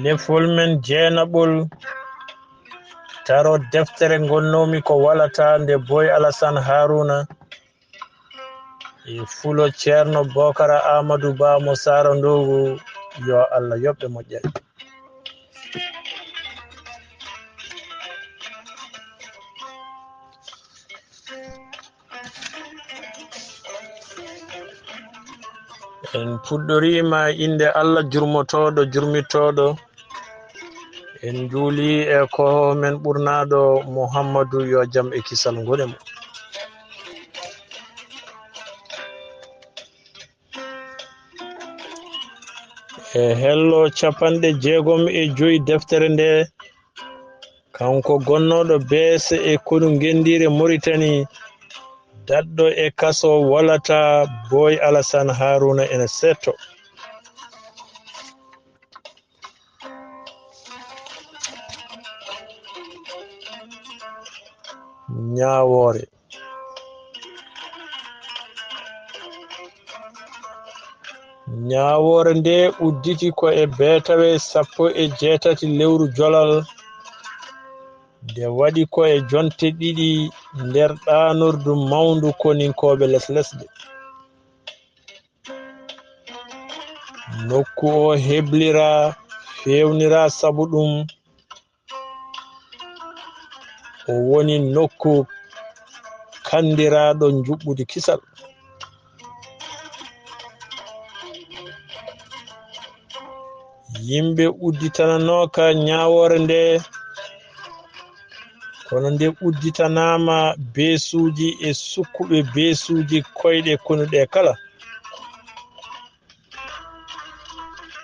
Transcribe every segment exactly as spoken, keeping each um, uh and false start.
Lefol men jeenaɓol, taro deftere ngonnoomi ko walata nde Boy Alasan Haruna e fulo Ceerno Bokara Amadou Ba mo Saara Ndoogu, yo Allah yoɓ ɓe moƴƴere. En puɗɗoriima innde Allah jurmotooɗo, jurmitooɗo. En njuuli e ko men ɓurnaaɗo Muhammadu, yo jam e kisal ngoni mo. E hello capanɗe jeegom e joy deftere nde, kanko gonnooɗo beese e konu ngenndiire Moritani, daɗɗo e kaso walata, Boy Alasan Haruna ene seetto. Ñaawoore. Ñaawoore nde udditi ko e beetawe sappo e jeetati lewru Jolal, nde waɗi ko e jonte ɗiɗi nder ɗaanordu mawndu koninkooɓe leslesɓe. Nokku o heblira, fewnira, sabu ɗum o woni nokku kanndiraaɗo njuɓɓudi kisal. Yimɓe udditananooka ñaawoore nde, kono nde udditanaama beesuuji e sukkuɓe beesuuji koyɗe konuɗe kala.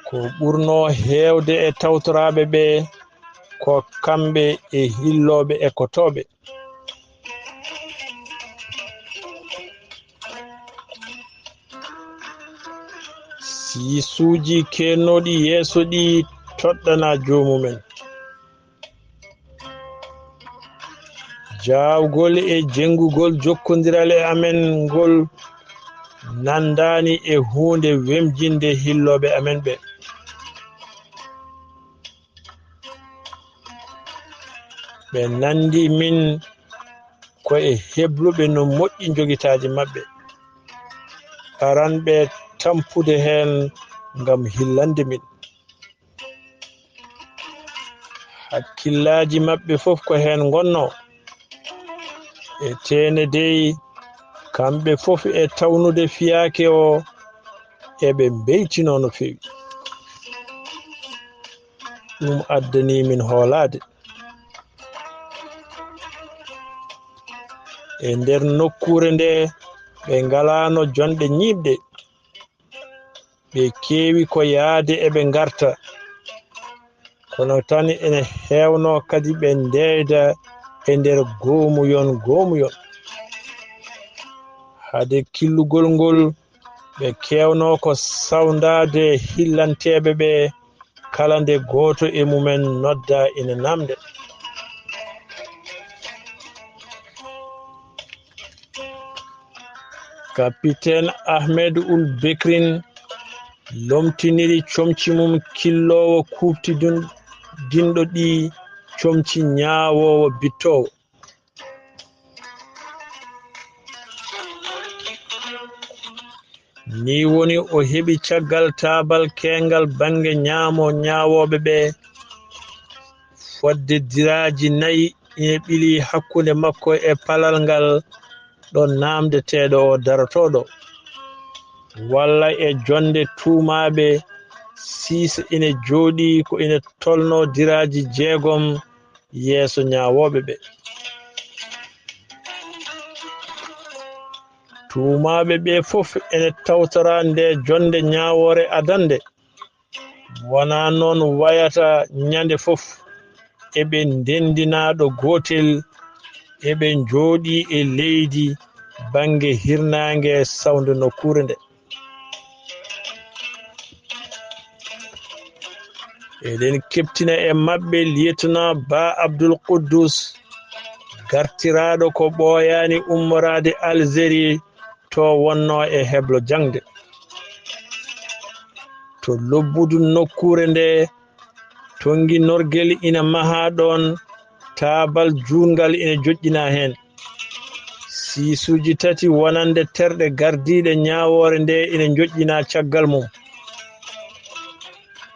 Ko ɓurnoo heewde e tawtoraaɓe ɓe, ko kamɓe e hillooɓe e ekkotooɓe. Siisuuji keennooɗi yeeso ɗi toɗɗana joomumen. Jaawgol e jenngugol jokkondiral e amen ngol nanndaani e huunde wemjinde hillooɓe amen ɓe. Ɓe nanndi min ko e hebluɓe no moƴƴi njogitaaji maɓɓe. Aran ɓe tampude heen ngam hillande min. Hakkillaaji maɓɓe fof ko heen ngonnoo. E teene dey, kamɓe fof e tawnude fiyaake o, eɓe mbeytinoo no feewi. Ɗum addani min hoolaade. E nder nokkuure nde, ɓe ngalaano jonɗe ñiiɓɗe. Ɓe keewi ko yahde eɓe ngarta, kono tan ene heewnoo kadi ɓe ndeeyda e nder goomuyon goomuyon. Hade killugol ngol, ɓe keewnoo ko sawndaade hillanteeɓe ɓe, kala nde gooto e mumen nodda ina naamnde. Kapiten Ahmed Ul Bekrin lomtiniri comci mum killoowo kuuɓtidinɗo ɗi comci ñaawoowo bittoowo. Nii woni o heɓi caggal taabal keengal bannge ñaamo ñaawooɓe ɓe, fodde diraaji nayi ine ɓili hakkunde makko e palal ngal ɗo naamndeteeɗo o darotoo ɗo, walla e jonnde tuumaaɓe, siisa ine jooɗii ko ine tolnoo diraaji jeegom yeeso ñaawooɓe ɓe. Tuumaaɓe ɓe fof ene tawtora nde jonnde ñaawoore adannde. Wonaa noon wayata, ñande fof eɓe ndenndina ɗo gootel, eɓe njooɗii e leydi, bannge hirnaange e sawnde nokkuure nde. Eɗen keɓtina e maɓɓe lieutenant Ba Abdul Quddus, gartiraaɗo ko ɓooyaani ummoraade Algérie, to wonnoo e heblo jaŋde. To lobbudu nokkuure nde, tonnginorgel ina mahaa ɗoon, taabal juutngal ina joƴƴinaa heen. Siisuuji tati wonande terɗe gardiiɗe ñaawoore nde ina njoƴƴinaa caggal mum.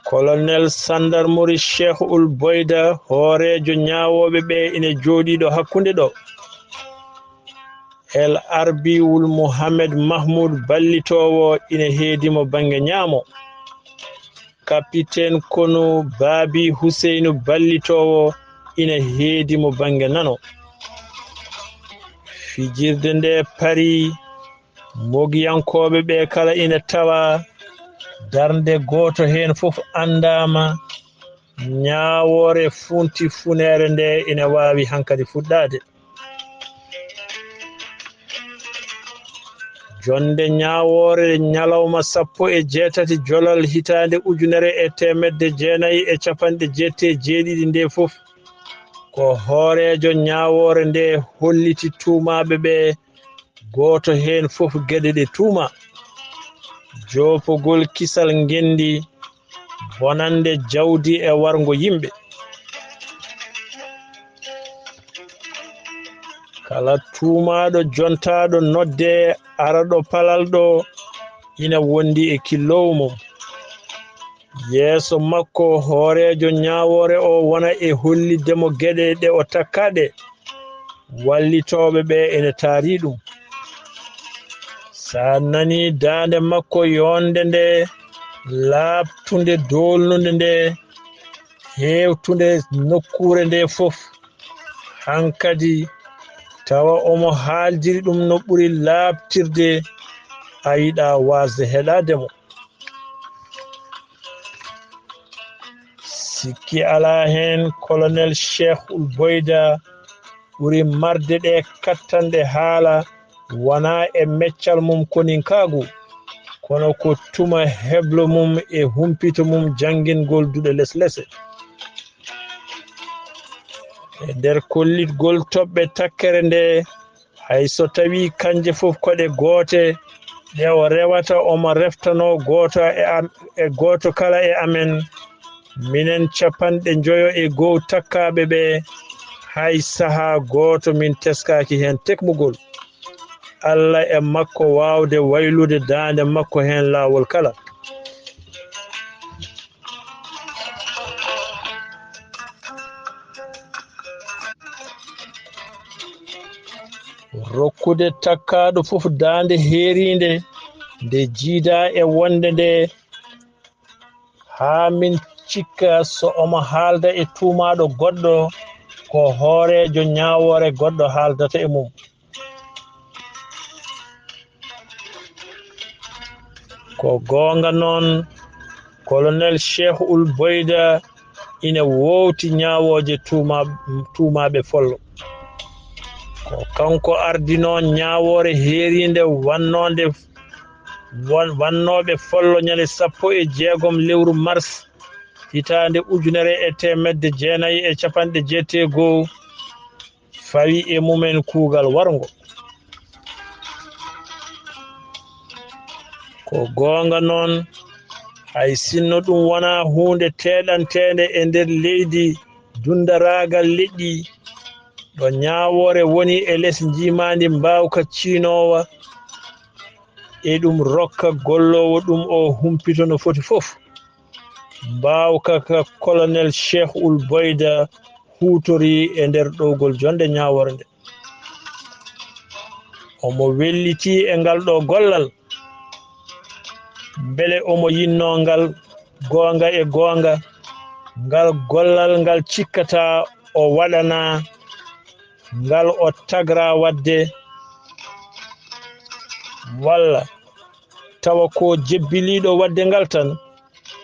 Colonel sandarmori Cheikh Ul Boyda, hooreejo ñaawooɓe ɓe, ina jooɗii ɗo hakkunde ɗo. El Arbi Wul Muhammed Mahmud, ballitoowo, ina heedi mo bannge ñaamo. Kapiten konu Baabi Huseynu, ballitoowo, ina heedi mo bannge nano. Fijirde nde parii, mogiyankooɓe ɓe kala ina tawa, darnde gooto heen fof anndaama, ñaawoore funti funeere nde ina waawi hankadi fuɗɗaade. Jonnde ñaawoore ñalawma sappo e jeetati Jolal hitaande ujunere e teemedde jeenayi e capanɗe jeetati e jeeɗiɗi nde fof, ko hooreejo ñaawoore nde holliti tuumaaɓe ɓe, gooto heen fof geɗe ɗe tuuma. Joopogol kisal ngenndi, bonannde jawdi e warngo yimɓe. Kala tuumaaɗo jontaaɗo nodde ara ɗo palal ɗo, ina wondi e killoowo mum. Yeeso makko, hooreejo ñaawoore o wona e hollitde mo geɗe ɗe o takkaa ɗe. Wallitooɓe ɓe ene taari ɗum. So a nanii daande makko yonde nde, laaɓtunde, doolnunde nde, heewtunde nokkuure nde fof, hankadi tawa omo haaldiri ɗum no ɓuri laaɓtirde, a yiɗaa waasde heɗaade mo. Sikki alaa heen, Colonel Cheikh Ul Boyda ɓuri marde ɗe kattanɗe haala, wonaa e meccal mum koninkaagu, kono ko tuma heblo mum e humpito mum janngingol duɗe leslese. E nder kollitgol toɓɓe takkere nde, hay so tawii kanje fof ko ɗe goote, ɗe o rewata, omo reftanoo gooto e am-, e gooto kala e amen, minen capanɗe njoyo e goo takkaaɓe ɓe, hay sahaa gooto min teskaaki heen tekmugol. Alla e makko waawde waylude daande makko heen laawol kala. Rokkude takkaaɗo fof daande heeriinde nde jiidaa e wonde nde, haa min cikka so omo haalda e tuumaaɗo goɗɗo, ko hooreejo ñaawoore goɗɗo haaldata e mum. Ko goonga noon, Colonel Cheikh Ul Boyda ina woowti ñaawooje tuuma-, tuumaaɓe follo. Ko kanko ardinoo ñaawoore heeriinde wannoonde, wan-, wannooɓe follo ñande sappo e jeegom lewru mars hitaande ujunere e teemedde jeenayi e capanɗe jeetati e goo, fawi e mumen kuugal warngo. Ko goonga noon, hay sinno ɗum wonaa huunde teeɗanteende e nder leydi dunndaraagal leƴƴi, ɗo ñaawoore woni e les njiimaandi mbaawka ciinoowa, e ɗum rokka golloowo ɗum o humpito no foti fof. Mbaawka ka Colonel Cheikh Ul Boyda huutori e nder ɗowgol jonnde ñaawoore nde. Omo wellitii e ngal ɗo gollal. Mbele omo yinnoo ngal goonga e goonga, ngal gollal ngal cikkata o waɗanaa, ngal o tagraa waɗde, walla tawa ko jebbiliiɗo waɗde ngal tan,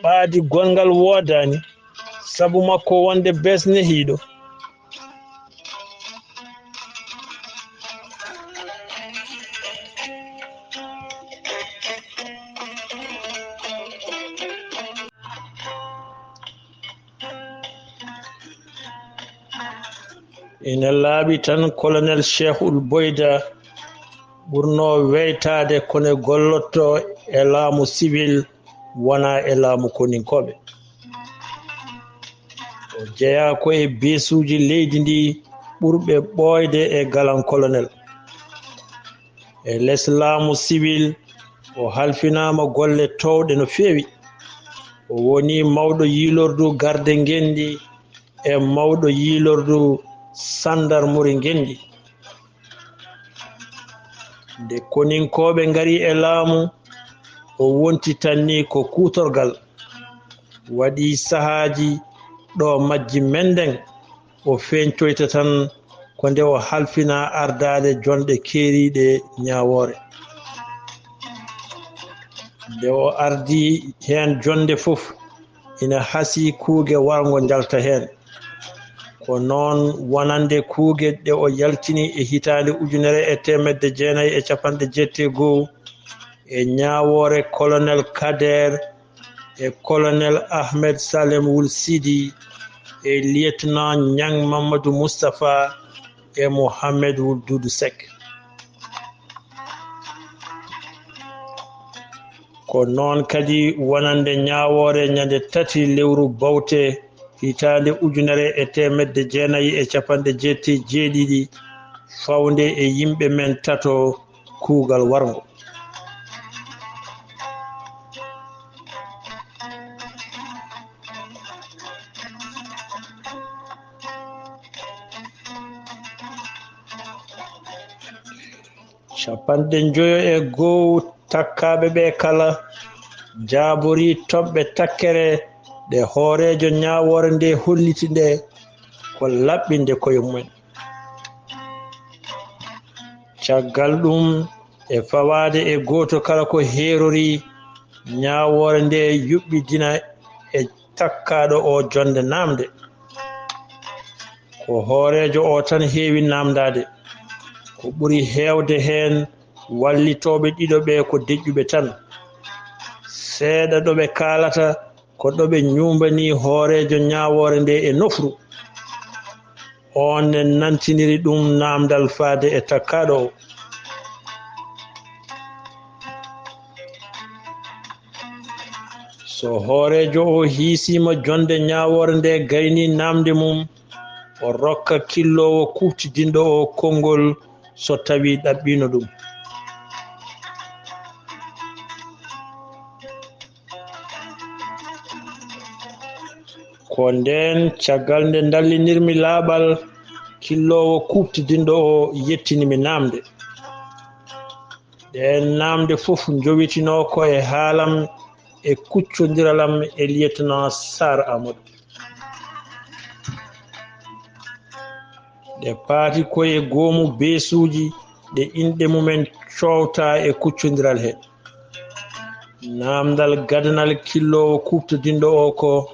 ɓaadi gonngal woodaani, sabu makko wonde beesnehiiɗo. Ina laaɓi tan, Colonel Cheikhul Boyda ɓurno weytaade ko ne gollotto e laamu siwil, wona e laamu koninkooɓe. O jeyaa ko e beesuuji leydi ndi ɓurɓe ɓooyde e galan colonel. E les laamu siwil, o halfinaama golle toowɗe no feewi. O woni mawɗo yiilordu garde ngenndi e mawɗo yiilordu sandarmori ngenndi. Nde koninkooɓe ngari e laamu, o wonti tan ni ko kuutorgal. Waɗi sahaaji ɗo majji mennden, o feeñtoyta tan ko nde o halfina ardaade jonɗe keeriiɗe Ñaawoore. Nde o ardi heen jonnde fof, ina hasii kuuge warngo njalta heen. Ko noon wonande kuuge ɗe o yaltini e hitaande ujunere e teemedde jeenayi e capanɗe jeetati e goo e Ñaawoore Colonel Kader e Colonel Ahmed Salem Wul Sidi e Lieutenant Ñang Mamadou Moustapha e Mohamed Wul Dudu Seck. Ko noon kadi wonande Ñaawoore ñande tati lewru Bawte hitaande ujunere e teemedde jeenayi e capanɗe jeetati e jeeɗiɗi, fawnde e yimɓe men tato kuugal warngo. Capanɗe njoyo e goo takkaaɓe ɓe kala jaaborii toɓɓe takkere ɗe hooreejo Ñaawoore nde holliti nde ko laɓɓinde koye mumen. Caggal ɗum, e fawaade e gooto kala ko heerorii, Ñaawoore nde yuɓɓidina e takkaaɗo o jonnde naamnde. Ko hooreejo o tan heewi naamndaade. Ko ɓuri heewde heen wallitooɓe ɗiɗo ɓe ko deƴƴuɓe tan. Seeɗa ɗo ɓe kaalata ko ɗo ɓe ñuumbanii hooreejo Ñaawoore nde e nofru. Oon ne nantiniri ɗum naamndal faade e takkaaɗo o. So hooreejo o hiisiima jonnde Ñaawoore nde gaynii naamnde mum, o rokka killoowo kuuɓtidinɗo o konngol so tawii ɗaɓɓiino ɗum. Ko ndeen, caggal nde ndallinirmi laaɓal, killoowo kuuɓtidinɗo o yettini mi naamnde. Ɗeen naamnde fof njowitinoo ko e haalam e kuccondiral am e Lieutenant Sarr Amadou. Ɗe paati ko e goomu beesuuji ɗe inɗe mumen coowtaa e kuccondiral he. Naamndal gadanal killoowo kuuɓtodinɗo o ko: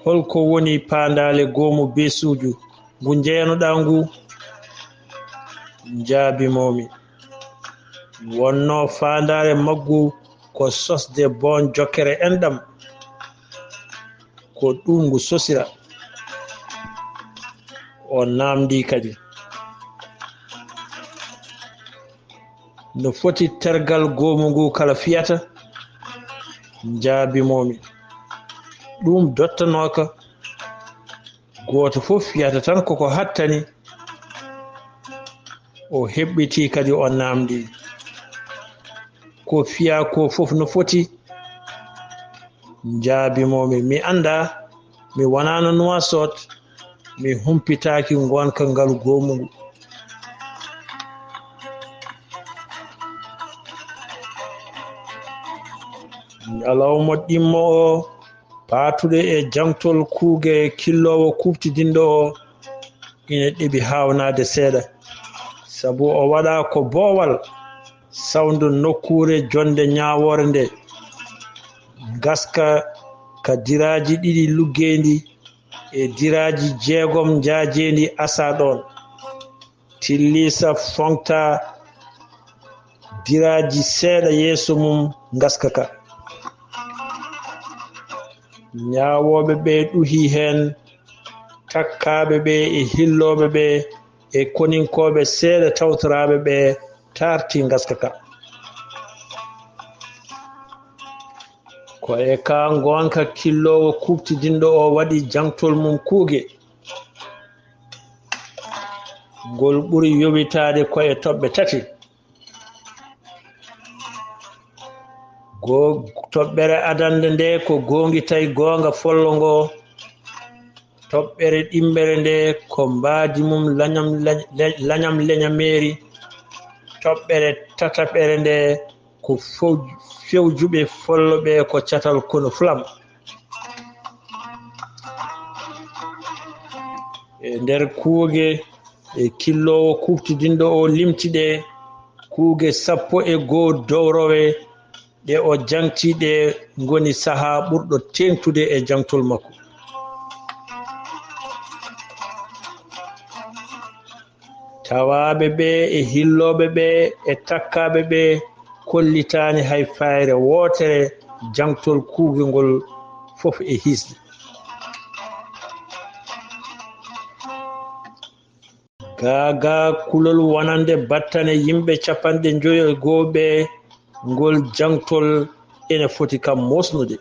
"Holko woni paandaale goomu beesuuju ngu njeyanoɗaa ngu?" Njaabimoomi: "Wonnoo faandaare maggu ko sosde boon jokkere enɗam, ko ɗum ngu sosira." O naamndii kadi: "No foti tergal goomu ngu kala fiyata?" Njaabimoomi: "Ɗum dottanooka, gooto fof fiyata tan koko hattani." O heɓɓitii kadi, o naamndii: "Ko fiyaa ko fof no foti?" Njaabimoomi: "Mi anndaa, mi wonaano Nuwaasoot, mi humpitaaki ngonka ngalu goomu ngu." Ñalawma ɗimmo o, paatuɗo e jaŋtol kuuge killoowo kuuɓtidinɗo o, ina ɗeɓi haawnaade seeɗa, sabu o waɗaa ko boowal, sawndo nokkuure jonnde ñaawoore nde, ngaska ka diraaji ɗiɗi luggeendi e diraaji jeegom njaajeendi asaa ɗoon. Tilliisa foŋta diraaji seeɗa yeeso mum ngaska ka. Ñaawooɓe ɓe ɗuhi heen, takkaaɓe ɓe e hillooɓe ɓe e koninkooɓe seeɗa tawtoraaɓe ɓe taarti ngaska ka. Ko e ka ngoonka killoowo kuuɓtidinɗo o waɗi jaŋtol mum kuuge. Ngol ɓuri yowitaade ko e toɓɓe tati. Go-, toɓɓere adannde nde ko goongi tawi goonga follo ngo. Toɓɓere ɗimmere nde ko mbaadi mum lañam, lañ-, lañam leñameeri. Toɓɓere tataɓere nde ko few-, fewjuɓe follo ɓe ko catal kono flam. E nder kuuge e killoowo kuuɓtidinɗo o limti ɗe, kuuge sappo e goo dowrowe ɗe o jaŋti ɗe ngoni sahaa ɓurɗo teeŋtude e jaŋtol makko. Tawaaɓe ɓe e hillooɓe ɓe e takkaaɓe ɓe kollitaani hay fayre wootere jaŋtol kuuge ngol fof e hisde. Gaa gaa kulol wonande battane yimɓe capanɗe njoyo e goo ɓe, ngol jaŋtol ene foti kam moosnude.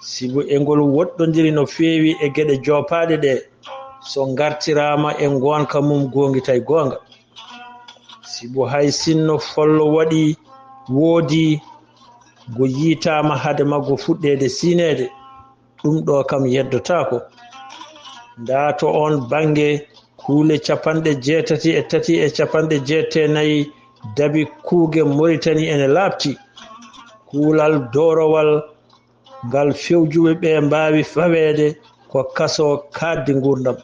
Sibu e ngol woɗɗondiri no feewi e geɗe joopaaɗe ɗe, so ngartiraama e ngoonka mum goongi tawi goonga. Sibu hay sinno follo waɗi, woodi, ngo yiytaama hade maggo fuɗɗeede siineede, ɗum ɗo kam yeddotaako. Ndaa to oon bannge, kuule capanɗe jeetati e tati e capanɗe jeetati e nayi dabi kuuge Moritani ene laaɓti. Kuulal doorowal ngal fewjuɓe ɓe mbaawi faweede ko kaso kaaɗdi nguurndam.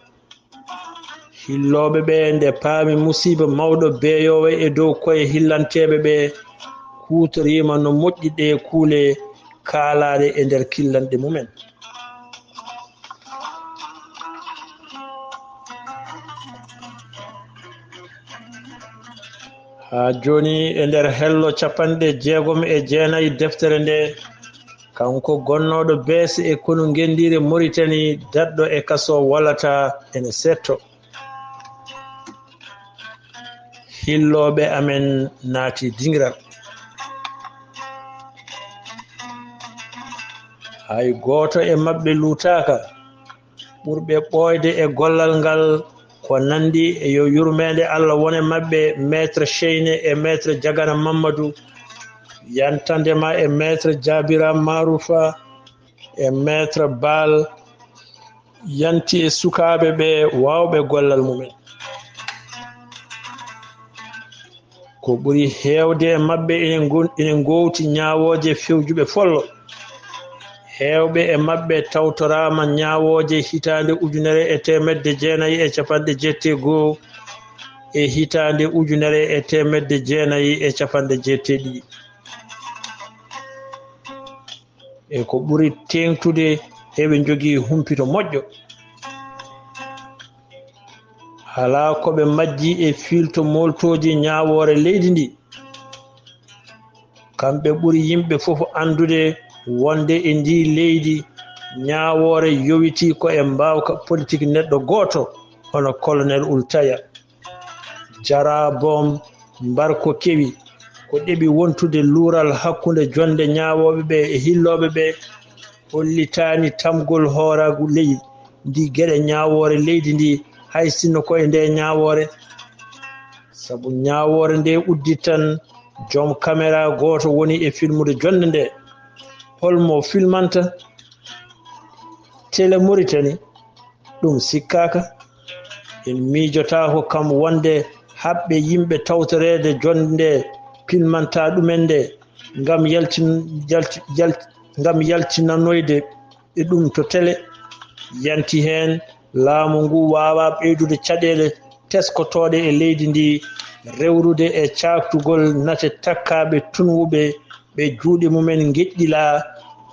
Hillooɓe ɓe nde paami musiiba mawɗo beeyoowo e dow koye hillanteeɓe ɓe, kuutoriima no moƴƴi ɗe kuule kaalaaɗe e nder killanɗe mumen. Haa jooni e nder hello capanɗe jeegom e jeenayi deftere nde, kanko gonnooɗo beese e konu ngenndiire Moritani daɗɗo e kaso walata ene seetto. Hillooɓe amen naati dingiral. Hay gooto e maɓɓe luutaaka. Ɓurɓe ɓooyde e gollal ngal ko nanndi e yo yurmeende Allah wone maɓɓe, Maître Cheyne e Maître Jagana Mamadou, yantande ma e Maître Jabira Marufa e Maître Baal, yanti e sukaaɓe ɓe waawɓe gollal mumen. Ko ɓuri heewde e maɓɓe ene ngon-, ene ngoowti ñaawooje fewjuɓe follo. Heewɓe e maɓɓe tawtoraama ñaawooje hitaande ujunere e teemedde jeenayi e capanɗe jeetati e goo e hitaande ujunere e teemedde jeenayi e capanɗe jeetati e ɗiɗi. E ko ɓuri teeŋtude, eɓe njogii humpito moƴƴo. Alaa ko ɓe majji e fiilto mooltooji ñaawoore leydi ndi. Kamɓe ɓuri yimɓe fof anndude wonde e ndii leydi, ñaawoore yowitii ko e mbaawka politik neɗɗo gooto, hono Colonel Ultaya. Jaraboom mbar ko kewi, ko ɗeɓi wontude luural hakkunde jonnde ñaawooɓe ɓe e hillooɓe ɓe, hollitaani tamgol hooraagu leydi ndi geɗe ñaawoore leydi ndi, hay sinno ko e nde ñaawoore. Sabu ñaawoore nde udditi tan, joom kamera gooto woni e filmude jonnde nde. Holmo filmanta? Tele Moritani? Ɗum sikkaaka. En miijotaako kam wonde haɓɓe yimɓe tawtoreede jonnde nde pilmanta ɗumen nde ngam yaltin-, yalti-, yal-, ngam yaltinanoyde e ɗum to tele. Yanti heen, laamu ngu waawaa ɓeydude caɗeele teskotooɗe e leydi ndi, rewrude e caaktugol nate takkaaɓe tunwuɓe ɓe juuɗe mumen ngeƴƴilaa,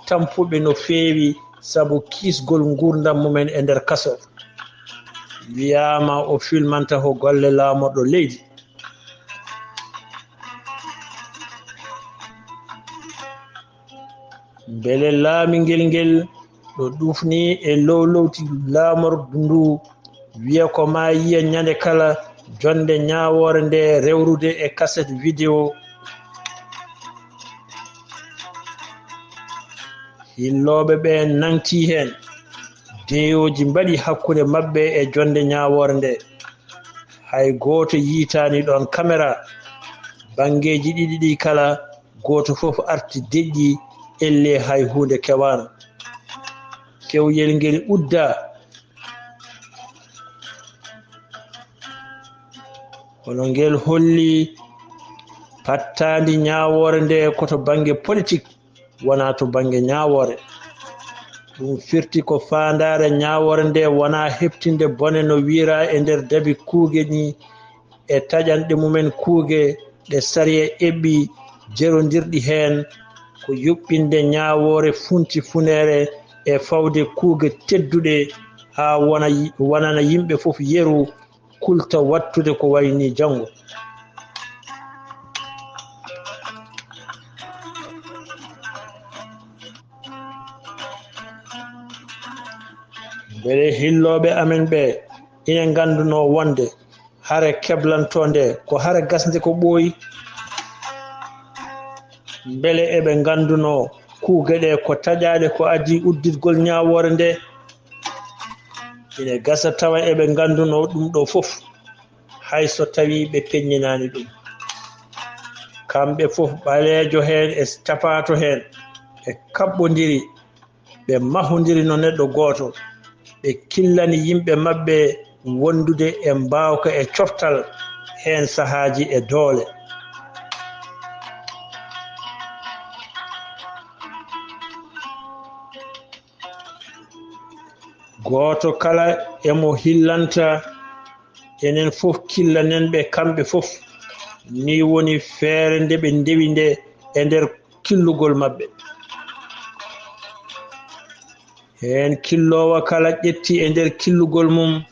tampuɓe no feewi sabu kiisgol nguurndam mumen e nder kaso. Wiyaama o filmanta ko golle laamorɗo leydi. Mbele laamingel ngel Ɗo ɗuufni e lowlowti laamordu ndu, wiya ko maa yiya ñande kala jonnde ñaawoore nde rewrude e kaset wideo. Hillooɓe ɓe nangtii heen, deyooji mbaɗi hakkunde maɓɓe e jonnde ñaawoore nde. Hay gooto yiytaani ɗoon kamera. Banngeeji ɗiɗi ɗi kala, gooto fof arti deƴƴi, ellee hay huunde kewaano. Kewyel ngel uddaa. Kono ngel holli pattaandi ñaawoore nde ko to bannge politik, wonaa to bannge ñaawoore. Ɗum firti ko faandaare ñaawoore nde wonaa heɓtinde bone no wiyraa e nder dabi kuuge ni e taƴanɗe mumen kuuge ɗe sariya eɓɓi jerondirɗi heen, ko yuɓɓinde ñaawoore funti funeere e fawde kuuge tedduɗe haa wona, wonana yimɓe fof yeru, kulta waɗtude ko wayi ni janngo. Mbele hillooɓe amen ɓe ina nganndunoo wonde hare keblanto nde ko hare gasnde ko ɓooyi? Mbele eɓe nganndunoo kuuge ɗe ko taƴaaɗe ko adii udditgol ñaawoore nde? Ine gasa tawa eɓe nganndunoo ɗum ɗo fof, hay so tawii ɓe peññinaani ɗum. Kamɓe fof, ɓaleejo heen e capaato heen, ɓe kaɓɓondiri, ɓe mahondiri no neɗɗo gooto, ɓe killani yimɓe maɓɓe wondude e mbaawka e coftal, heen sahaaji e doole. Gooto kala e mo hillanta, enen fof killanen ɓe kamɓe fof. Ni woni feere nde ɓe ndewi nde e nder killugol maɓɓe. Heen killoowo kala ƴetti e nder killugol mum,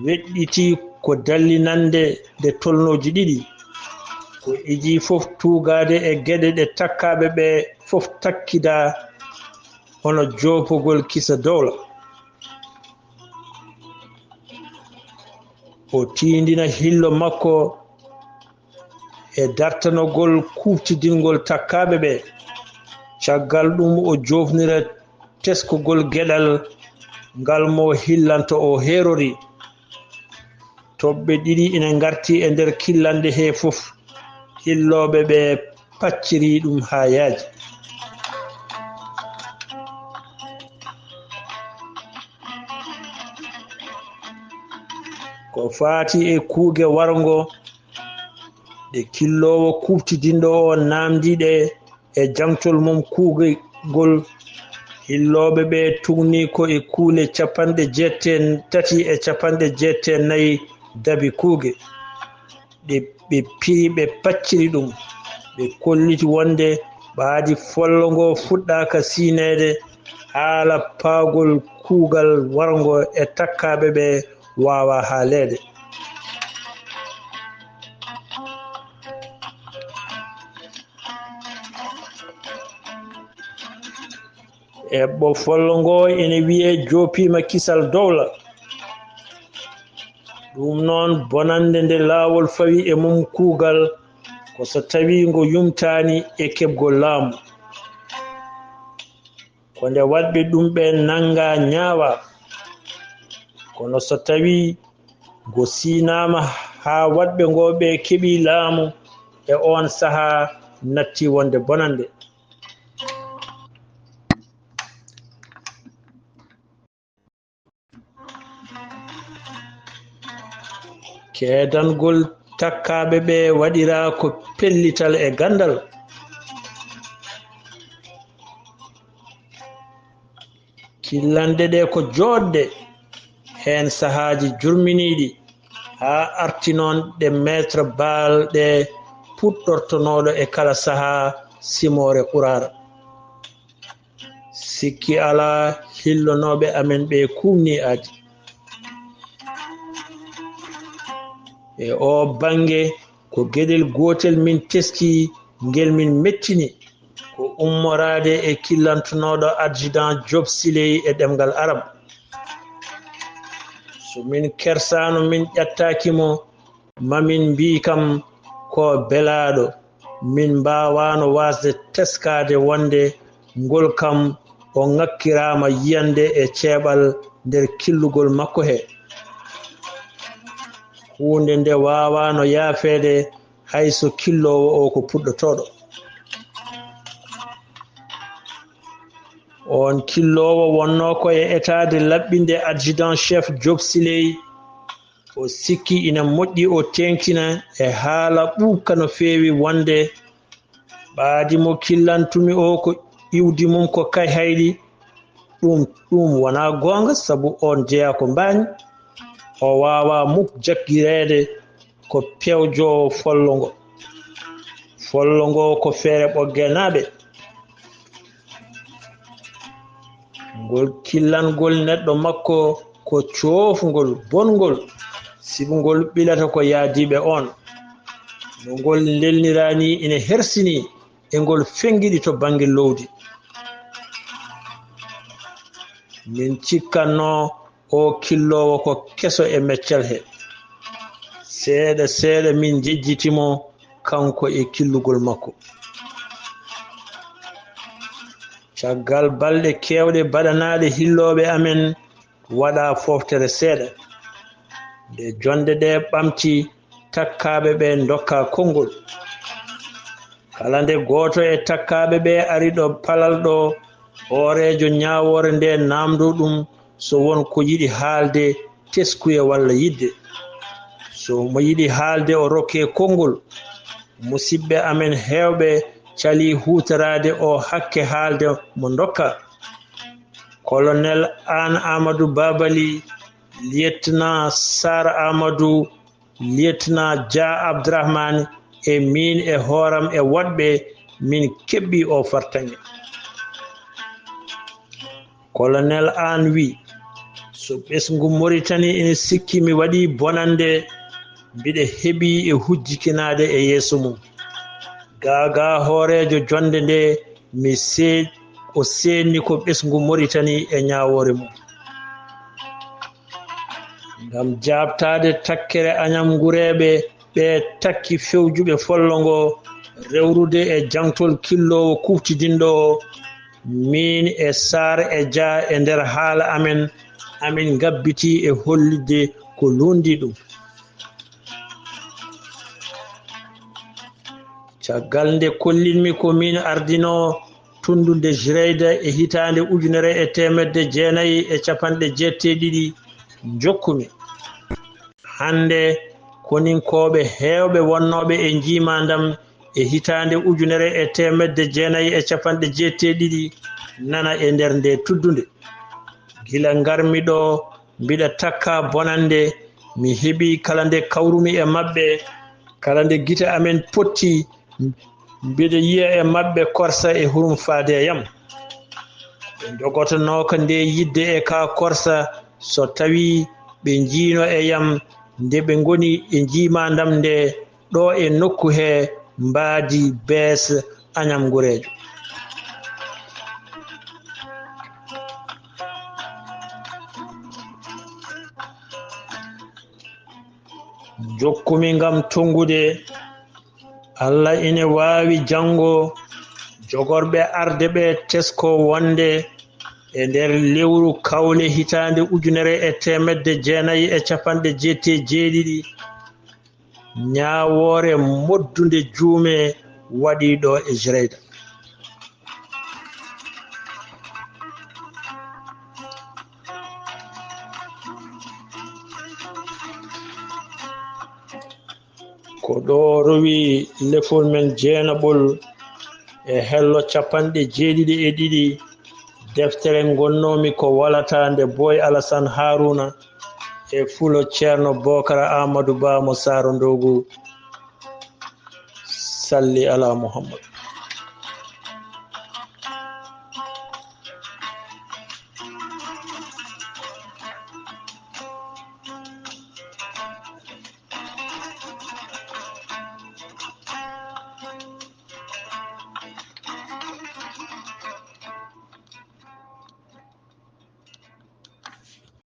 weɗɗiti ko dallinannde nde tolnooji ɗiɗi. Ko idii fof tuugaade e geɗe ɗe takkaaɓe ɓe fof takkidaa hono joopogol kisa dowla. O tiindina hillo makko e dartanogol kuuɓtidingol takkaaɓe ɓe. Caggal ɗum o joofnira teskugol geɗal ngal mo hillanto o heerori. Toɓɓe ɗiɗi ina ngarti e nder killanɗe he fof. Hillooɓe ɓe pacciri ɗum haa yaaji. Ko faati e kuuge warngo, ɗe killoowo kuuɓtidinɗo o naamndi ɗe e jaŋtol mum kuugol, hillooɓe ɓe tugni ko e kuule capanɗe jeetati e capanɗe jeetati e nayi dabi kuuge. Ɗe, ɓe piri, ɓe pacciri ɗum. Ɓe kolliti wonde ɓaadi follo ngo fuɗɗaaka siineede, haala paagol kuugal warngo e takkaaɓe ɓe waawaa haaleede. Eɓɓo follo ngo ene wiyee joopiima kisal dowla. Ɗum noon, bonannde nde laawol fawi e mum kuugal ko so tawii ngo yumtaani e keɓgol laamu. Ko nde waɗɓe ɗum ɓe nanngaa ñaawaa. Kono so tawii ngo siinaama haa waɗɓe ngo ɓe keɓii laamu, e oon sahaa natti wonde bonannde. Keedangol takkaaɓe ɓe waɗiraa ko pellital e ganndal. Killanɗe ɗe ko jooɗɗe, heen sahaaji jurminiiɗi, haa arti noon ɗe maître bal ɗe puɗɗortonooɗo e kala sahaa simoore quraara. Sikki alaa, hillonooɓe amen ɓe kuumni aadi. E oo bannge, ko geɗel gootel min teski, ngel min mettini. Ko ummoraade e killantunooɗo adjudant Job Siley e ɗemngal Arab. So min kersaano, min ƴattaaki mo, ma min mbii kam ko belaaɗo. Min mbaawaano waasde teskaade wonde ngol kam o ŋakkiraama yiyannde e ceeɓal nder killugol makko he. Huunde nde waawaano yaafeede hay so killoowo o ko puɗɗotooɗo. Oon killoowo wonnoo ko e etaade laɓɓinde adjudant chef Job Siley. O sikki ina moƴƴi o teeŋtina e haala ɓuuɓka no feewi wonde ɓaadi mo killantumi o ko iwdi mum ko Kayhayɗi. Ɗum, ɗum wonaa goonga, sabu oon jeyaa ko mbaañ. O waawaa muk jaggireede ko pewjoowo follo ngo. Follo ngo ko feere Ɓoggeenaaɓe. Ngol killangol neɗɗo makko ko coofngol, bonngol, sibu ngol ɓilata ko yaadiiɓe oon. No ngol lelniraa nii ina hersini e ngol fenngiɗi to bannge loowdi. Min cikkatnoo oo killoowo ko keso e meccal he. Seeɗa seeɗa min njejjiti mo, kanko e killugol makko. Caggal balɗe keewɗe baɗanaaɗe hillooɓe amen, waɗaa fooftere seeɗa. Nde jonnde ɗee ɓamti, takkaaɓe ɓee ndokkaa konngol. Kala nde gooto e takkaaɓe ɓee ari ɗo palal ɗo, hooreejo ñaawoore ndee naamndoo ɗum so won ko yiɗi haalde, teskuya walla yiɗde. So mo yiɗi haalde, o rokkee konngol. Musidɓe amen heewɓe calii huutoraade oo hakke haalde mo ndokkaa. Colonel Aan Aamadu Baabali, Lieutenant Saar Aamadu, Lieutenant Dia Abdrahmane e miin e hooram e woɗɓe, min keɓɓi oo fartaŋŋe. Colonel Aan wii, so ɓesngu Moritani ina sikki mi waɗii bonannde, mbiɗa heɓii e hujjikinaade e yeeso mum. Gaa gaa hooreejo jonnde nde mi see-, o seenni ko ɓesngu Moritani e ñaawoore mum. Ngam jaabtaade takkere añamngureeɓe ɓe takki fewjuɓe follo ngo, rewrude e jaŋtol killoowo kuftidinɗo o, miin e Saar e Dia e nder haala amen, amin ngabbitii e hollitde ko luutndi ɗum. Caggal nde kollitmi ko miin ardinoo tunndu nde Jireyda e hitaande ujunere e teemedde jeenayi e capanɗe jeetati e ɗiɗi, njokkumi. Hannde, koninkooɓe heewɓe wonnooɓe e njiimaandam e hitaande ujunere e teemedde jeenayi e capanɗe jeetati e ɗiɗi nana e nder ndee tuddunde. Gila ngarmi ɗo, mbiɗa takka bonannde, mi heɓii kala nde kawrumi e maɓɓe, kala nde gite amen potti, mbiɗa yiya e maɓɓe korsa e hurum faade e yam. Ɓe ndogotonooka nde yiɗde e ka korsa so tawii ɓe njiino e yam nde ɓe ngoni e njiimaandam nde ɗo e nokku he mbaadi bees añamngureejo. Njokkumi ngam tonngude. Alla ine waawi janngo jogorɓe arde ɓe tesko wonde e nder lewru kawle hitaande ujunere e teemedde jeenayi e capanɗe jeetati e jeeɗiɗi, ñaawoore moddunde juume waɗii ɗo e Jireyda. Ko ɗo rowi lefol men jeenaɓol e hello capanɗe jeeɗiɗi e ɗiɗi, deftere ngonnoomi ko walata nde Boy Alasan Haruna e fulo Ceerno Bokara Amadou Ba mo Saaro Ndogu. Salli ala Muhammad.